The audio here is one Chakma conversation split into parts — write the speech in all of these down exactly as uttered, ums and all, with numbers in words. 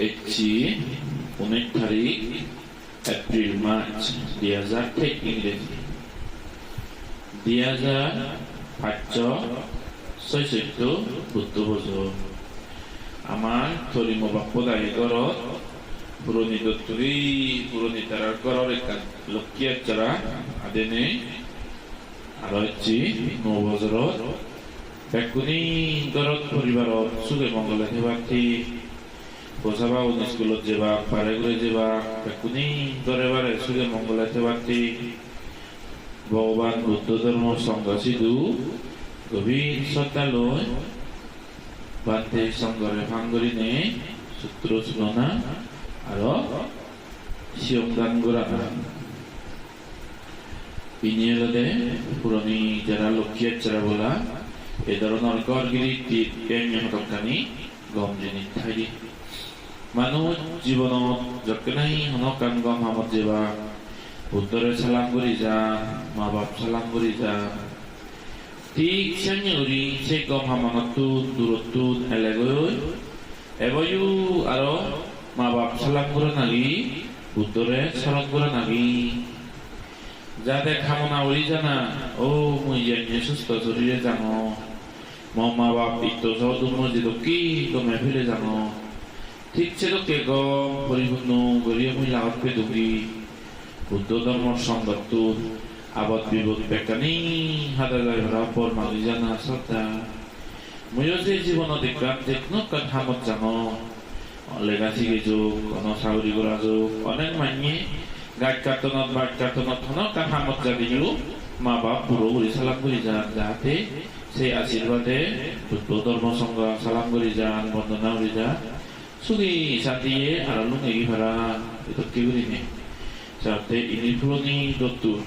Ecche unis tarik April mas, dui hajar teis Ingreji, dui hajar pachsho soisotti Buddho bojor. Amar tori mo bappo dagi gorot puroni dotturi, puroni tarar goror ekkan lokki achchara adenei, aro ecche nuo bojorot bekkune gorot poribarot suge mongole thebatte, posaba un iskulot jebak, bare guri jebak, bekkune gore bare suge mongole thebatte Bhogoban Buddho Dhormo Songho sidu gobhir sroddha loi Bhante Songhore phang gurinei sutro sunona aro siyong dan gorana. Ini olode puroni jara lokki achchara bola, e dhoronor ghor giritti biyam hodokkani gom jinis thaide. Manuj jibonot jokke nahi hono ekkan gom hamot jeba, Buddhore salam guri jan, ma bap salam guri jan. Thik senne guri se gom hamonottun durottun elegoi eboyo aro ma bap salam goron agi, Buddhore soron goron agi. Jate kamona guri jana, o mui jenne susto sorire jangor, mo ma bap itto so dummo je dokke gome pele jangor. Thik sedokke gom poripunno guri mui lagot pedungi. Buddho Dhormo Songhottun abot bibot bekkani hada jai para bor magi jana sroddha. Muiyo je jibonot ekkan je hono ekkan hamot jangor, lega sigejok, hono saguri gorajok, onek manye gaj kattonot, baj kattonot hono ekkan hamot jadeyo ma bap buro guri salam guri jan, jahate se ashirbade Buddho Dhormo Songho salam guri jan, bondona guri jan. Sugi santiye aro lungegi para, edokke gurinei. Jatte ini puroni dottun.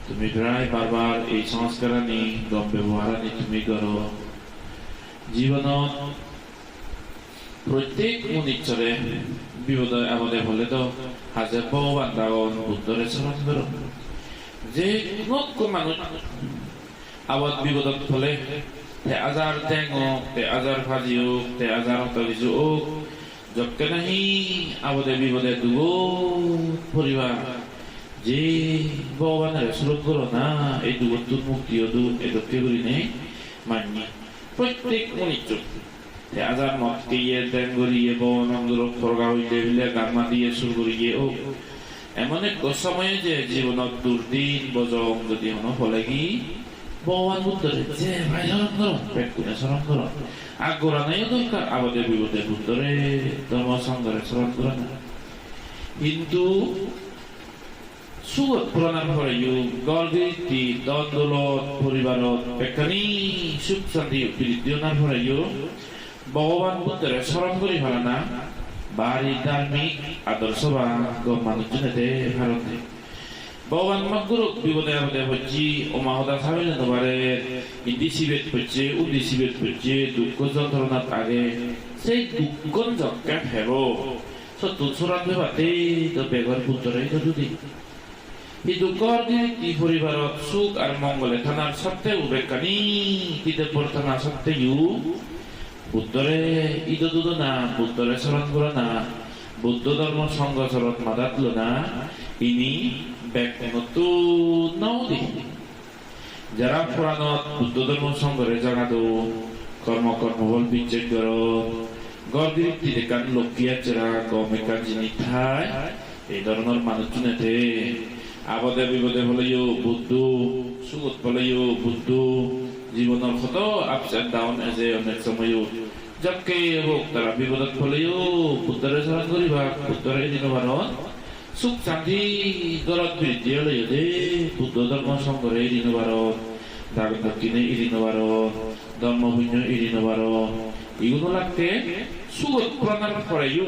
Tumi prai bar bar ei songskarani, gom beboharani tumi goro. Jibonot prottek munissore bipode apode pole do haje Bhogoban dagon, Buddhore soron goron. Je hono ekko manuj abot bipodot pole, te ajar deng ok, te ajar paji ok, te ajar hoto hissu ok, jokke nahi abode bipode dugot poribar, je Bhogobanore suron gorona, ei dugottun mukti odun, edokke gurinei manye prottek munissun. Te ajar mot heye, deng guriye, bhogobanor durot porga oile bile gamma diye sur guriye ok. Emon ekko somoy je jibonot durdiyen bojong jodi hono polegi, Bhogoban Buddhore je pai soron goron, bekkune soron goron. Ar goranayo dorkar, abode bibode Buddhore, Dhormo Songhore soron gorana. Hintu sugot puranar poreyo, ghor giritti, dhon doulot, poribarot bekkani suk santi biriddhi onar poreyo Bhogoban Buddhore soron guri parana bari dharmik adorsoban gom manuchchune de paron de. Bhogoban Mahapurush bipode apode pocche, oma hoda sabele no pare, indi sibet pocche, undi sibet pocche, dukko jontronat age, sei dukkan jokke pebo. Sottun soran pebatte do begor Buddhore ido dudi. Hintu ghor giritti poribarot suk ar mongole thanar sotteu, bekkani didobbor thana sotteu Buddhore ido dudona, Buddhore soron gorana, Buddho Dhormo Songho soron madat lona, ini bekkunottun no udi. Jara poranot Buddho Dhormo Songhore jagadon, kormo kormo phol bijjej goron, ghor giritti ekkan lokki achchara gom ekkan jinis thai, ei dhoronor manuchchune te abode bibode poleyo Buddho, sugot poleyo Buddho, jibonor hodo ups and down eje onek somoyot. Jokke hok tara bipodot poleyo Buddhore soron guribak, Buddhore eri no paron. Suk santi ghorot biriddhi oleyo de, Buddho Dhormo Songhore eri no paron, dagon dokkine eri no paron, dhormo punyo eri no paron. Igun olakke sugot puranar poreyo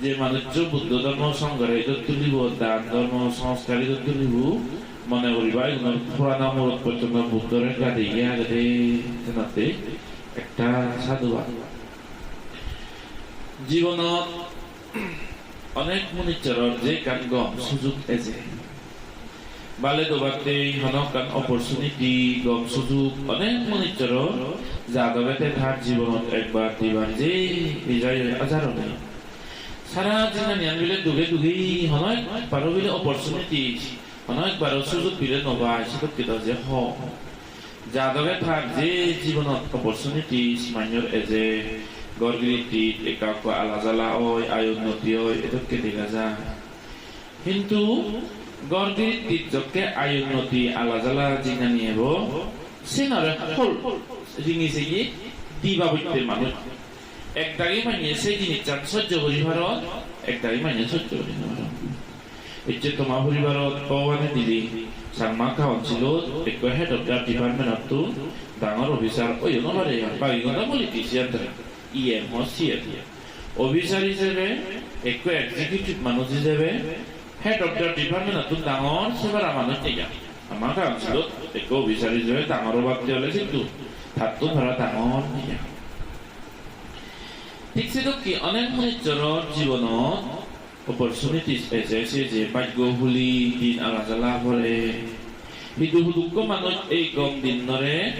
je manuccho Buddho Dhormo Songhore idot tulibo, dan dhormo songskar idot tulibo, mone guriba igunor purana murot porjonto Buddhore gade iye agede, senotte ekka sadhubad. Jibonot onek munissoror je ekkan gom sujug eje. Bale dobatte hono ekkan opportunity, gom sujug onek munissoror ja doge te tar jibonot ekbar dibar je ejai oi ajar onei. Sara jinghaniyan bile duge duge, hono ekbaro bile opportunity, hono ekbaro sujog bile no pai, sedokke do je hom. Ja doge tar je jibonot opportunities manjor eje, ghor girittit ekka ekka ala jala oi, aay unnoti oi, edokke dega jai. Hintu ghor girittit jokke aay unnoti ala jala jinghani ebo, senore hol ringi seye di babotte manuj. Ekdagi manye se jinissan sojjo guri paron, ekdagi manye sojjo guri no paron. Ecche toma poribarot Bhagobane dile Changma Councilot ekko head of the department-ottun dangor officer oiyo no pare, bagigun do politician tara, E M ho C M. Officer ijebe, ekko executive manuj ijebe, head of the department-ottun dangor se para manuj nei ar. Ama councilot ekko officer ijebe dangor obatte ole sintu tattun para dangor nei ar. Thik sedokke onek manuchchoror jibonot opportunities eje, se je bhaggo huli din ala jala pore. Hintu hudukko manuj ei gom dinnore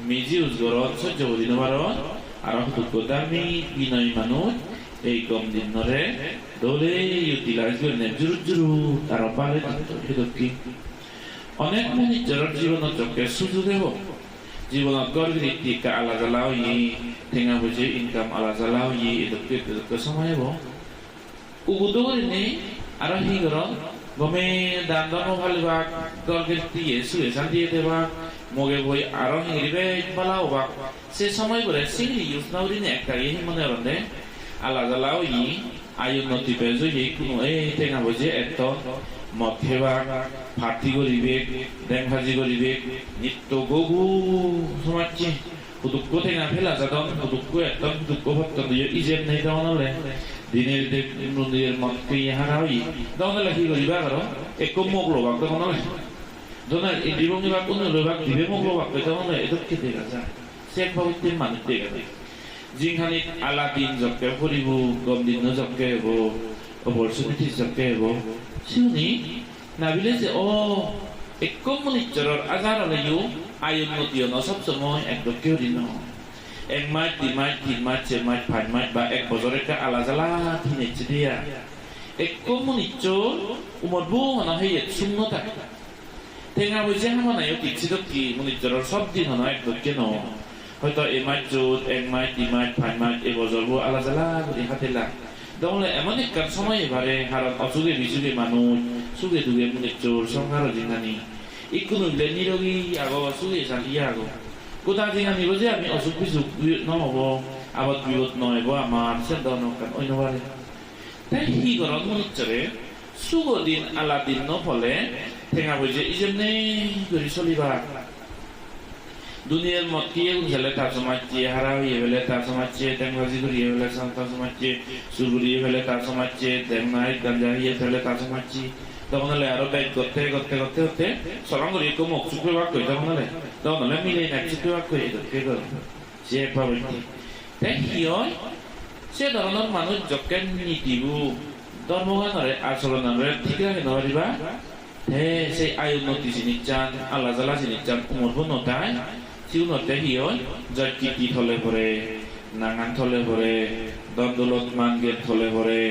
misuse goron, sojjo guri no paron. Aro hudukko dami binoy manuj ei gom dinnore dole utilize gurinei jurut jurut aro bare ditto, sedokke. Onek manuchchoror jibonot jokke sujog ebo, jibonot ghor giritti ekka ala jala oye, tenga poije income ala jala oye, edokke edokke somoy ebo. Ugudo gurinei aro hi goron, gome dan dhormo palibak, ghor giritti ye suge santiye thebak, moge boi aro hingiri bej bala obak. Se somoy bore singiri use no gurinei ekdagi hi mone goronde, ala jala oye, aay unnoti bej oye, ikkunu ei tenga poije etton, mot hebak, party guribek, deng haji guribek, nitto gogu somajje. Hudukko tenga pela jadon, hudukko etton, hudukko potton, iyo ijeb nei dogon ole. Diner de, diner mot peye hara oye. Dogon ole hi guribak aro? Ekko mok lobak dogon ole. Dogon ole indi bongibak, undi lobak, dibe mok lobak dogon ole, edokke dega jai. Se ek babotte manuj dega jai. Jinghanit ala din jokke poribo, gom dinno jokke ebo, opportunity jokke ebo. Siyuni nabile je, o, ekko manuchchoror ajar oleyo aay unnoti ono sob somoy ek dokke guri no. Ek mas, di mas, tin mas, ser mas, pach mas ba ek bojor ekka ala jala hinecche diya. Ekko manuchchor umorbo hono heyet sung no thai. Tenga poije hamanayo thik sedokke, manuchchoror sob din hono ek dokke no. Hoito ei majjot ek maj, di maj, pach maj, ei bojorbo ala jala guri hatelak. Dogon ole emon ekkan somoy ei pare, haron osuge bisuge manuj, suge duge manuchchor, songkaro jinghani. Ikkunu bile nirogi ago, suge santiye ago. Goda jinghanibot je ami osuk bisuk no obo, abot bibot no ebo amar, sen doronor ekkan oi no pare. Te hi goron manuchchore? Sugo din ala din no pole, tenga poije ijeb nei guri solibak. Duniyar mot piye gun sele ta somajje, hara hoye pele ta somajje, dengbaji guriye pele sa-, ta somajje, sur guriye pele ta somajje, deng nai ganja hiye pele ta somajje. Dogon ole aro bej gotte, gotte, gotte, gotte, solong guri ekko mok suk pebak koi dogon ole. Dogon ole mile nek suk pebak koi, edokke goron. Se ek babotte. Te hi oi? Se doronor manuj jokke nitibo, dhormoganore, achoronore thik ragei no pariba, te se aay unnoti jinissan, ala jala jinissan umorbo no thai, sigunotte hi oi? Joj kirti tole pore, nangan tole pore, dhon doulot man gyan tole pore,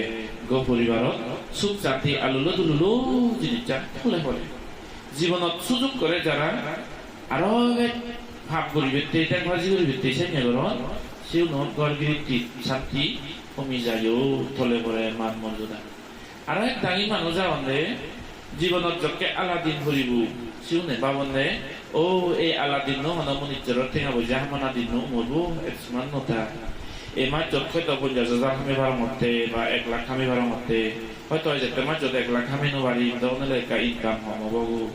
go poribarot suk santi alulo dululo jinissan tole pore. Jibonot sujog gore jara, aro bej pap guribette, dengbaji guribette senne goron, sigunor ghor giritti santi homi jayo, tole pore man morjoda. Aro ek dagi manuj agonde, jibonot jokke ala din puribo, sigune babonde, o, ei ala dinno hono manuchchoror tenga poije hamana dinno umorbo ek soman no thai. Ei majjot hoito ponjash hajar hamei parongotte ba ek lakh hamei parongotte, hoito ejette majjot ek lakh hamei no parim, dogon ole ekka income hom obo goi.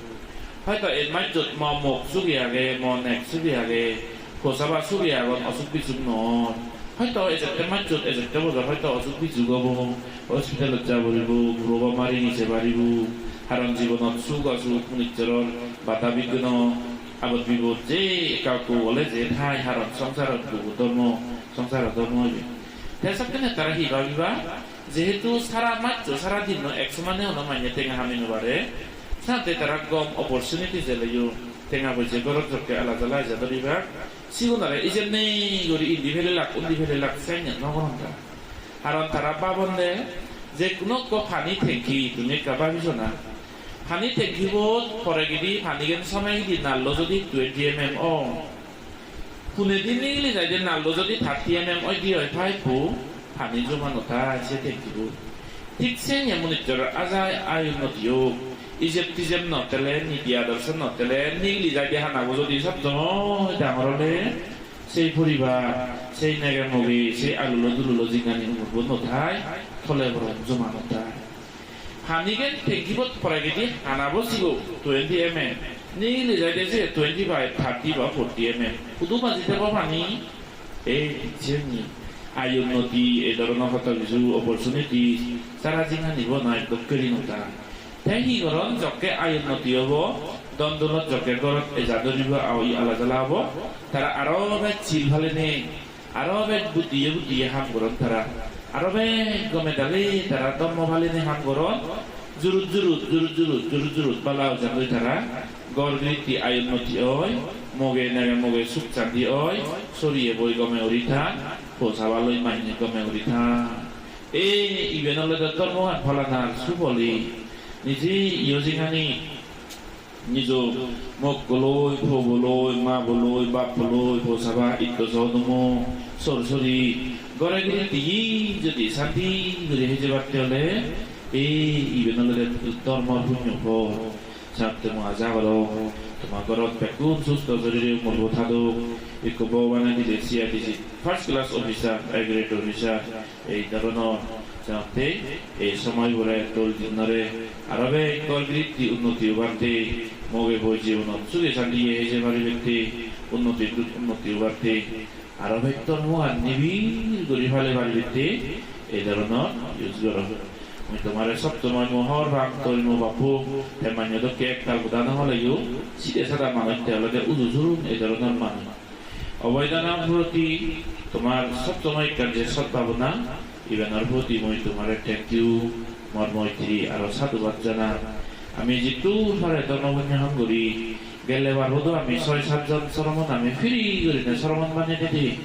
Hoito ei majjot mo mok sugi age, mo nek sugi age, hosaba sugi agon, osuk bisuk no or. Hoito ejette majjot, ejette bojor hoito osuk bisuk obo, hospitalot ja poribo, buro ba mari ni je paribo. Haron jibonot suk osuk, manuchchoror bada bighono, abot bibot je ekka ekku ole je thai, haron songsarot bugo dhormo, songsarot dhormo oibe. Te sokkene tara hi babiba? Jehetu sara majjo, sara dinno ek somane hono manye tenga hamei no pare, sate tara gom opportunity jeleyo tenga poije ghorot jokke ala jala eja dhoribak, sigunore ijeb nei guri indi pelelak, undi pelelak, senne no goron tara. Haron tara babonde, Je hono ekko pani tanki tumi ekka babi so na. Pani tankibot poregidi panigan somegidi nallo jodi twenty M M oi, punedi nigili jaide nallo jodi thirty M M oide oi pipe-bo, pani joma no thai se tankibot. Thik senne munujjor ajai ayu unnoti ok. Ijeb tijeb no thele, niti adorsho no thele, nigili jaide hanabo jodi sob somoi dangor ole, sei poribar, sei nege moge, sei alulo dululo jinghani umorbo no thai, tole boron joma no thai. Panigan tankibot poregidi hanabo sigo twenty M M, nigili jaide se twenty-five, thirty ba forty M M. Hudu baji thebo pani? Ei, siyeni. Ayu unnoti, ei dhoronor hoto hissu opportunity, sara jinghanibo na ekdom keri no thai. Te hi goron, jokke ayu unnoti obo, dhon doulot jokke ghorot eja dhoribo, aoi ala jala obo, tara aro bej sil palenei, aro bej buddiye buddiye ham goron tara. Aro bej gome dale tara dhormo palenei ham goron. Jurut jurut, jurut jurut, jurut jurut bala ojan loi tara ghor giritti ayu unnoti oi, moge nege moge suk santi oi, soriye boi gome guri than, po saba loi manye gome guri than. Ei, iben olode dhormogan palanar suboli. Nije iyo jinghani nijo mokkoloi, poboloi, maboloi, bapboloi, po saba, itto sodumo, sor sori, ghore giritti jodi santi guri hei jebatte ole, ei, iben olode dhormor punyo phol. Senotte mui aja gorong, toma ghorot bekkun susto sorire umorbo thadok, ekko Bhogobane dile C I D C first class officer, a grade officer, ei dhoronor. Senotte ei somoibore dol dinnore aro bej ghor giritti unnoti obatte, moge boi jibonot suge santiye eje paribatte, unnoti unnoti obatte, aro bej dhormogan nibil guri pale paribatte ei dhoronor use goro. Mui tomare sob somoi mo hobor pang, toi mo bappu, te manye dokke ektal hoda no holeyo, side sada manuj te olode uju surun ei dhoronor manuj. Oboidana proti tomar sob somoi ekkan je sot bhabona, ibenor proti mui tomare thank you, mor moitri aro sadhubad janang. Ami jiddur pare dhormo punyo ham guri, gelle bar hudu ami soi satjon sromon ami free gurinei sromon banei didi.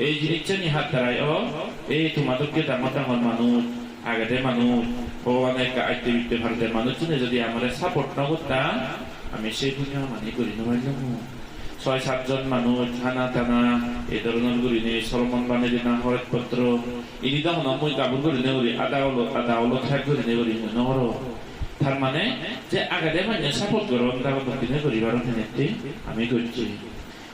Ei jinissani hattarai o, ei toma dokke dangor dangor manuj, agede manuj, Bhogobane ekka atte bitte parede manuchchune jodi amare support no gottan, ami sei punyo hamani guri no parlung. Soi satjon manuj hana tana ei dhoronor gurinei sromon banei dena horoj potro, ini do hono mui gabur gurinei guri ada ulo, ada ulo thak gurinei guri mui no gorong. Tar mane je agede manye support goron, dagon dokkine guri paron henette ami gocchi.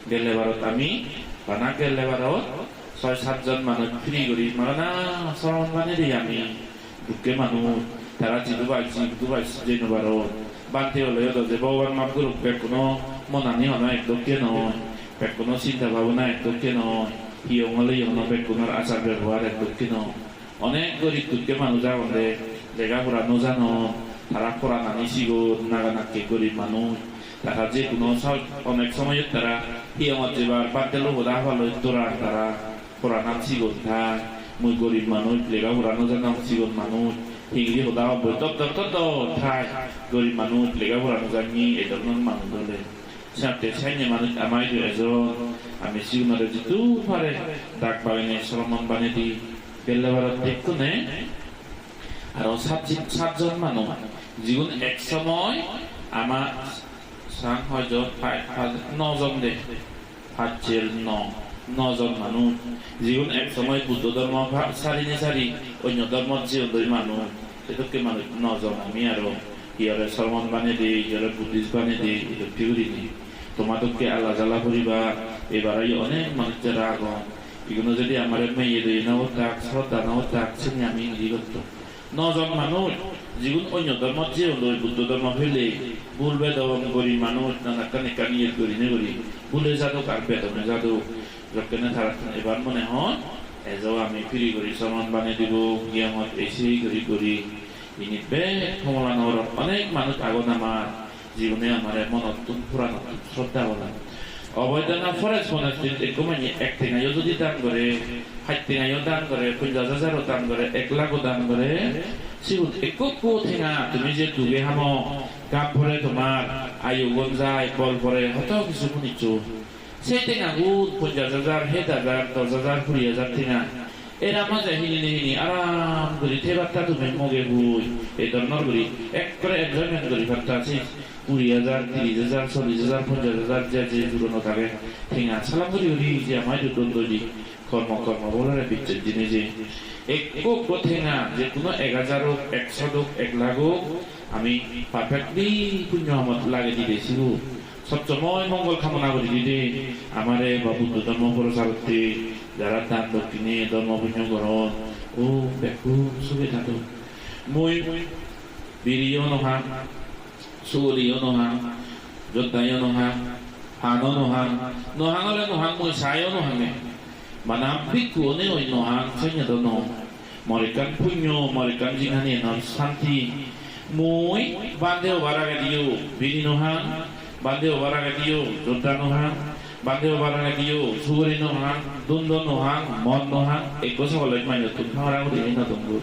Gelle barot ami, bana gelle barot soi satjon manuj free guri magana sromon banei di ami. Dukke manuj, tara jidu pai, jidu pai jei no paron. Bhante oleyo do je Bhogoban maf gorok, bekkuno monani hono ek dokke noi, bekkuno sinta bhabona ek dokke noi, hiyong oleyo hono bekkunor achar bebohar ek dokke noi. Onek gorib dukke manuj agonde, lega pora no janon, tara poranani sigon, naga nakke gorib manuj. Tara je hono sa-, onek somoyot tara hiyongot jebar bhante loi hoda hobor loi doran, tara poranan sigon thai. Mui gorib manuj, lega pora no janong, sigon manuj, hingiri hoda hobor dor dor dor dor thai. Gorib manuj, lega pora no jani, ei dhoronor manuj ole. Senotte senne manuj ama idu ejon, ami sigunore jiddur pare dak baginei sromon banei di. Gelle barot dekkune aro sat, satjon manuj, jigun ek somoy ama sang hoijon, pai-, pai-, nojon de, paccher no, nojon manuj, jigun ek somoy Buddho dhormo pa-, sari ni sari onyo dhormot jeyondoi manuj, sedokke manuj nojon ami aro. Hiyore Sramon banei de, hiyore Buddhist banei de, edokke gurinei. Toma dokke ala jala poribar, ebarayo onek manuj jara agon. Iguno jodi amare meye doye no gottak, sroddha no gottak, sini ami hingiri gottung? Nojon manuj, jigun onyo dhormot jeyondoi, Buddho dhormo pelei, bul bedon, gorib manuj, nanakkan ekkan iyet gurinei guri, bule jadok ar bedone jadok. Jokkene tarattun ebar mone hoi, ejo ami free guri Sramon banei dibo, giyamot ei sei guri guri. Init bek Kamalanagarot onek manuj agon amar, jigune amare monottun, puranottun sroddha goron. Oboidana Forest Monastery-t ekko manye ek tengayo jodi dan gore, pach tengayo dan gore, ponjash hajaro dan gore, ek lakho dan gore, sigun ekko ekko tenga tumi je duge hamo, gam pore tomar ayugun jai, bol pore hoto kisu municcho. Sei tengagun ponjash hajar, het hajar, dos hajar, kuri hajar tenga. Era maje hini ni hini aram guri thebatta tumi moge bui. Ei dhoronor guri ekkore enjoyment guri patta se kuri hajar, tiris hajar, chollish hajar, ponchash hajar, je je jurono thage tenga salam guri guri je ama idu don doi di. Kormo, kormo bolore bicchej jinije. Ekko ekko tenga, je hono ek hajar ok, ekso ok, ek lakh ok, ami perfectly punyo hamot lagei dide sigun. Sob somoi mongol kamona guri dide. Amare ba Buddho dhormo procharotte jara dan dokkine, dhormo punyo goron, o bekkun suge thadon. Mui biriyo no hang, suguriyo no hang, joddayo no hang, pano no hang, no hang ole no hang, mui sayo no hange. Bana bhikkhu onei oi no hang, sanye do no. Mor ekkan punyo, mor ekkan jinghani enor santi. Mui bhante obar agediyo biri no hang, bhante obar agediyo jodda no hang, bhante obar agediyo suguri no hang, dundo no hang, mod no hang, ekko sogoloj manujottun hagara guri no dongor.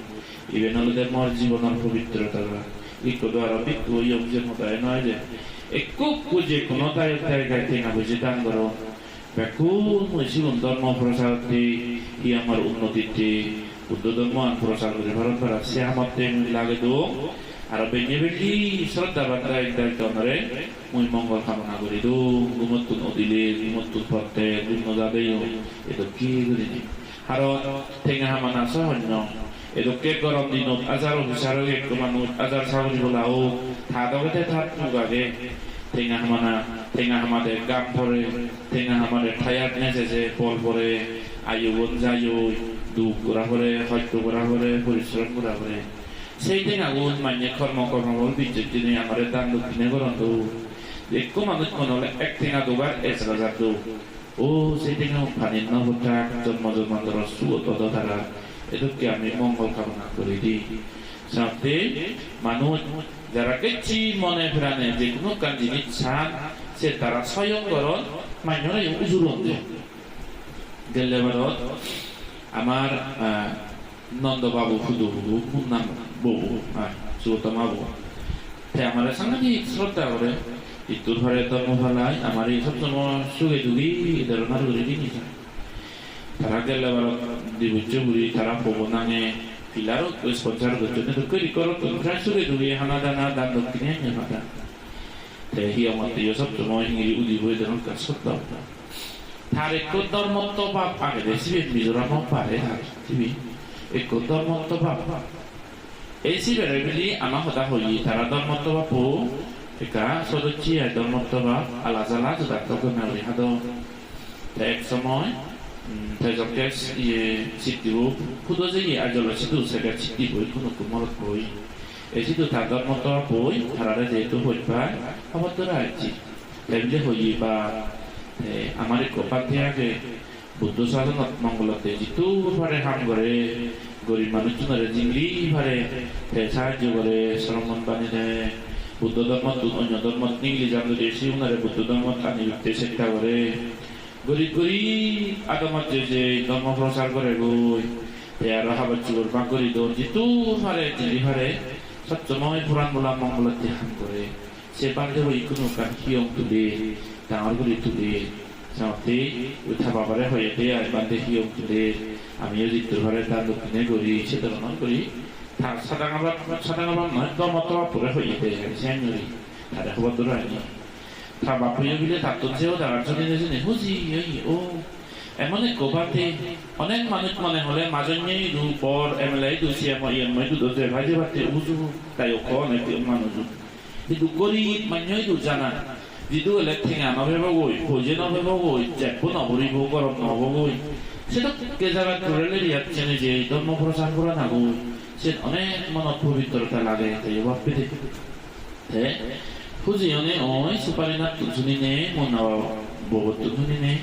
Iben olode mor jibonor pobitrota. Ikko do aro bhikkhu oyong je moda eno oi je. Ekko ekko je hono dayok dayika tenga poije dan goron. Bekkun mui sigun dhormo prochar otte, hi amar unnoti otte, Buddho dhormoan prochar guri paron para se hamotte mui lage dong. Aro benne benne sroddhaban dayok dayika onore mui mongol kamona guri dong. Gumottun udile, gumottun potte, gum no jadeyo, edokke gurinei. Haron tenga hamana sohoj noi. Edokke gorom dinot hajar officer ok, ekko manuj hajar sagori bola ok, ta dogede tar duk age. Tenga hamana, tenga hamade gam pore, tenga hamade tiredness eje, bol pore, ayugun jai oi, duk gora pore, hosto gora pore, porishrom gora pore. Sei tengagun manye kormo, kormo bol bicchej dinei amare dan dokkine goron do. Ekko manuj mone ole ek tenga dogar ek hajar do. O, se tenga pani no bojak, jonmo jonmantoro sugot odo tara. Edokke ami mongol kamona guri di. Senotte manuj jara kecchi mone prane je hono ekkan jinis chan, se tara soyong goron, manjore ujuron de. Gelle barot amar, ah, Nondo babu hudu hudu, Munna babu, ah, Sugottoma babu. Te amare sangadik sroddha gore, ittur pare dhormo palai, amare sob somoi suge dugi, e dhoronor guri dini jai. Tara gelle barot dibucche guri, tara pobo nange, pillar o sponsor gocchonne dokke guri gorottun prai suge dugi, hana dana, dan dokkine enne pada. Te hiyongotte yo sob somoi hingiri udibo e dhoronor ekkan sroddha. Tar ekko dhormotto bab agede, sibe Mizoram ot pare tar, sibe ekko dhormotto bab. Ei sibere bili ama hoda hoye, tara dhormotto babbo ekka sodocche ai dhormotto bab, ala jala jodatto gome guri hadon. Te ek somoy, mm, te jokke s-, iye, siddhibo hudo jeye, ajolo sidu segar siddhibo ikko nukko morotboi. Ei sidu tar dhormotto babboi, tarare jehetu hoj pai, hobor dora ecche. Te bile hoye ba, te amar ekko bhante age, Buddho sasonot mongolotte jiddur pare ham gore, gorib manuchunore jingiri pare, te sahajjo gore, sromon banei de, Buddho dhormottun onyo dhormot nigili jandoi de, sigunore Buddho dhormot anibatte chesta gore. Gorib gorib adamot jei jei dhormo prochar goregoi, te aro habor subor bhag guri don, jiddur pare, jingiri pare, sob somoi puran bola mongolotte ham gore. Se bhante bo ikkunu ekkan hiyong tule, dangor guri tule. Senotte ui ta babare hoyede ai bhante hiyong tule, amiyo jiddur pare dan dokkine guri, se dhoronor guri. Ta sadanga bab, sadanga bab noi, dhormotto babbore hoyede ai, siyan guri. Tare hobor dora ani. Ta babboyo bile tattun se hodagan suni suni huji oye, o. Emon ekko bhante, onek manuj mone hole majonye idu, bor M L A idu, C M o, E M o idu do je bhai je bhante uju, tai okko onek manuj. Hintu gorib mannyo idu jana, jidu gele tenga no pebogoi, poije no pebogoi, jebbo no puribo, gorom no obogoi. Sedokke jagat rural area-t jeinei je dhormo prochar gorana goi, siyen onek monot pobitrota lage, te yo bhabbede. Te huji onei oi Suparinattun suninei, Munna bobottun suninei,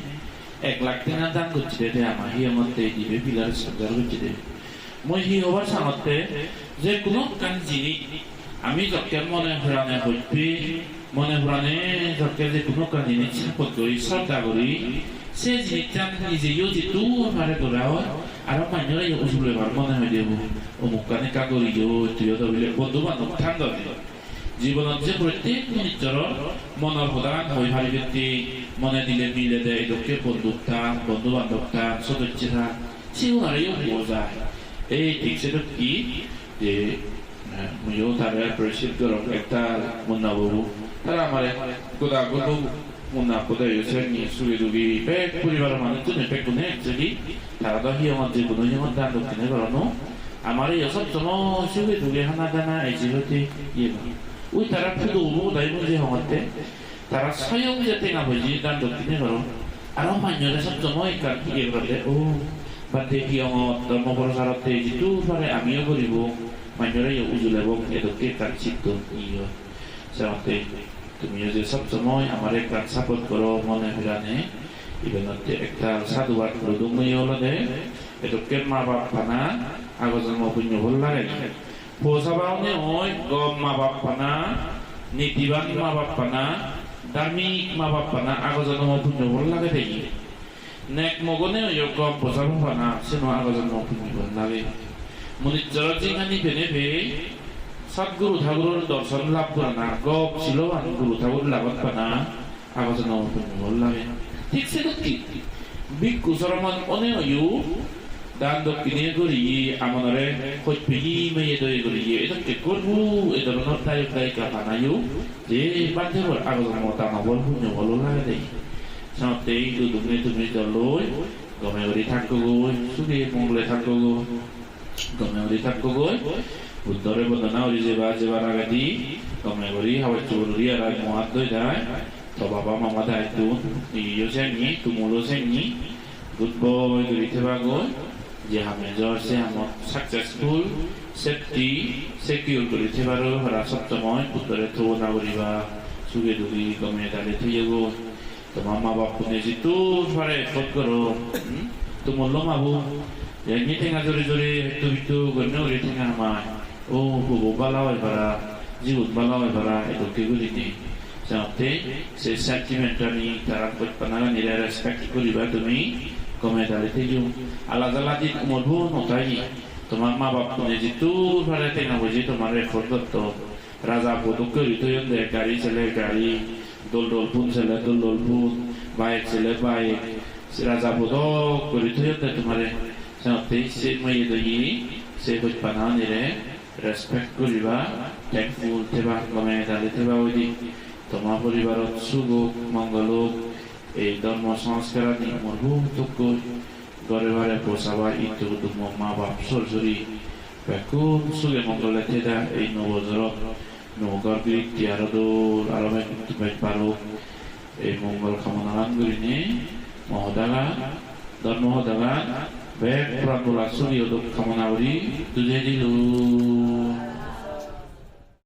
ek lakh tenga dan gocchede te ama hiyongotte dibe pillar sponsor gocchede. Mui hi hobar sangotte, je hono ekkan jinis ami jokke mone purane hotte, mone purane jokke je hono ekkan jinis support guri, sroddha guri, se jinissan nijeyo jiddur pare gora oi, aro manjore yo ujule bar mone hoi debo, omukkan ekka guriyo, tuiyo do bile bondhu bandhob than do de. Jibonot je prottek manujor monor hodagan hoi paribatte, mone dile mile de, edokke bondhuk than, bondhu bandhob than, sodocche than, Sigun areyo puo jai. Ei thik sedokke je, eh, muiyo tare appreciate gorong, ektal Munna babu. Tara amare goda gudu Munna appo de yo seni suge dugi bek poribar manuchchune bekkune actually tara do hiyongot je hono hiyongot dan dokkine goron o. Amareyo sob somoy suge dugi hana dana eje hoide iye gor. Ui tara pudu bo dai mui je hongotte. Tara soyong je tenga poije dan dokkine goron, aro manjore sob somoy ekkan iye gorede, "O, bhante hiyongot, dhormo procharotte jidu pare amiyo guribong, manjore yo ujulebong," edokke ekkan siddho iye oi. Senotte tumiyo je sob somoy amare ekkan support goro mone pirane, ibenotte ektal sadhubad guri dong mui olode, edokke ma bap pana ago jonmo punyo phol lage. Posaba one oi gom ma bap pana, nitiban ma bap pana, dharmik ma bap pana ago jonomo punyo phol lagede. Nek mok one oyo gom posaba pana, seno ago jonomo punyo phol lage. Munisyor jinghani pene pei, Sadguru Thaguror dorson lab gorana, gom siloban Guru Thagur lagot pana, ago jonomo punyo phol lage. Thik sedokke bhikkhu sromon one oyo dan dokkine guriye, amonore hoj peye meye doye guriye, edokke gorbo e dhoronor dayok dayika panayo je bhante bor ago jonomo dano phol punyo phol lagede. Senotte idu tumi tumi dol oi gome guri thakkogoi, suge mongole thakkogoi. Gome guri thakkogoi. Buddhore bondona guri jeba, jebar agedi gome guri habor subor guri arai mo at doi dai. To baba mama daittun, iyeyo senni, tumulo senni. Good boy guri thebagoi. Je ham ejor se hamot successful, safety, secure guri thebar para sob somoy Buddhore tobona guriba, suge dugi gome dale theyogoi. Toma ma bap pune jiddur pare effort goro, hmm? Tumor lo mabu, yenni tenga juri juri, hettu bittu gonne guri tenga hamai. O, hubo bala oi para, jigun bala oi para, edokke gurinei. Senotte se sentiment ani, tara hojpana ani re respect guriba tumi, gome dale theyo. Ala jala di tumor bo no thai. Toma ma bap pune jiddur pare tenga boji tomar effort gotto. Raja bo dokke guri toyon de, gari sele gari, dol dol phone sele dol dol phone, bike sele bike, raja bo dok guri toyon de tomare. Senotte se moye doye, se hojpana onire respect guriba, thankful theba, gome dale theba oide. Toma poribarot suk ok, mongol ok, ei dhormo sanskar ani mor bu tokkoi. Gore bare posaba ittu kutumo ma bap sor suri bekkun suge mongole theda ei nuo bojorot nuo ghor giritti aro dol aro bek ittu bej parok ei mongol kamonagan gurinei mo hodagan dhormo hodagan bek pran bola sugi odok kamona guri tujei dilung.